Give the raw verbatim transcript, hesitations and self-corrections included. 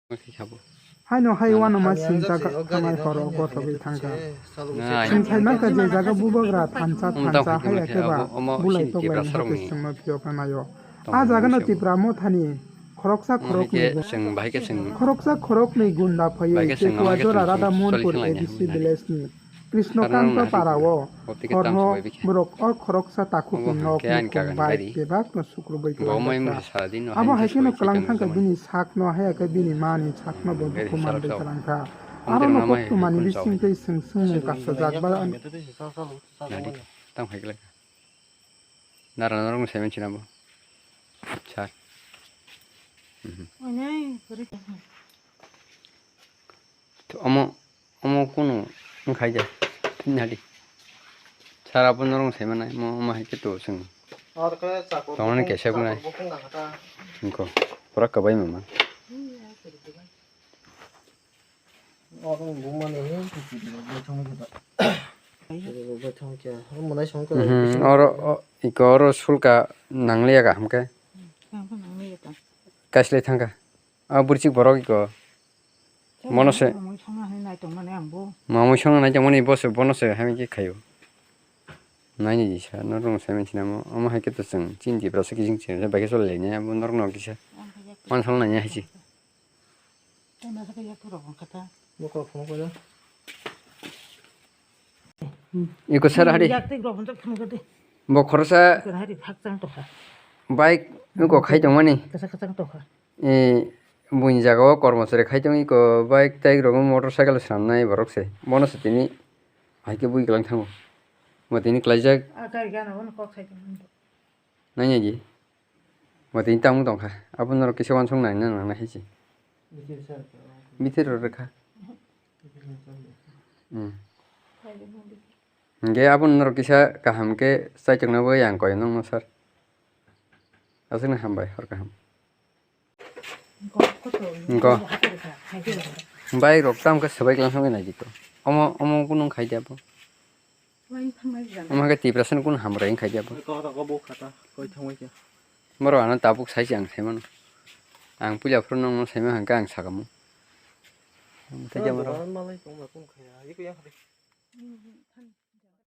Haino hai uanama sini jaga thanai horo gothogwi thangkha. Chwng sai mankha je jaga bubagra thansa thansa hai khe ba bulai toklai hokhe chwngno phiyokna naio. A jagano Tipra mothani khoroksa khoroknwi khoroksa khoroknwi gunda phaiwi Chekwa jora Radha Mohanpur A D C village ni Krishno Kanta para o horno borok o khoroksa takhuk ni nok ni khum bai bebak no sukrubui kwlangkha. Abo hai kheno kwlang thangkha bini sak no, haya khe bini ma ni sak no bo dukhu manwi kwlangkha. Aro no kok tumani bising tei swng swngmung kasajak ba. Nara norok no saiman china bo. Sar. Omo, omo kunu wngkhai de. Nadi. Sara bo norok sai manai, mo, omo hai khe to chwng. Tongnani kaisa gunai. Wngkho. Pura kwbai mama. Oro, o, iko oro sulka nangliya kaham khe. Kaislai thangkha. A bwrwchik borok iko. Bono se. Mamui songna hinwi naitongmani ang bo. Mamui songna naitongmani bo se, bono se, hamya khe khaio. Naini jisa, norok no saiman sinamo. Omo hai khe to chwng, chini Tiprasa kiching chwng, bai khe choli lainai, abo norok no kisa. Ang khe yak. Wansong lainai hai se. Tei masa khe yak phuru rok wngkha ta. Iko sar hari. Yak tei rok wngkha phuru de. Bo khoroksa. Iko hari khakchang tokha. Bike iko khai tongmani. Kasa khakchang tokha. E, buini jaga o kormochari khai tongwi ko bike tai rok motorcycle swnamnai borok se. Bono se tini hai khe bui kwlang thango. Bo tini klaijak. A gari gana bono kok sai tongmani. Nanya di. Bo tini tamo tongkha. Abo norok kisa wansong nai na nang nai hai se. Bitir rok rwkha. Hmm. Hingke abo norok kisa kaham khe chaichokna bo yang koi nongno sir. Aswkno hambai hor kaham. Wngkha. Bike rok tamo khe swbai kwlwng swngwi naidi to. Omo, omo kunu wngkhai de abo. Omo khe Tiprasa ni kunu hambai wngkhai de abo. Borok ano tabuk sai se ang sai mano. Ang puila phuru nongno sai mankha hwnkhe ang sakamo. Tei khe borok.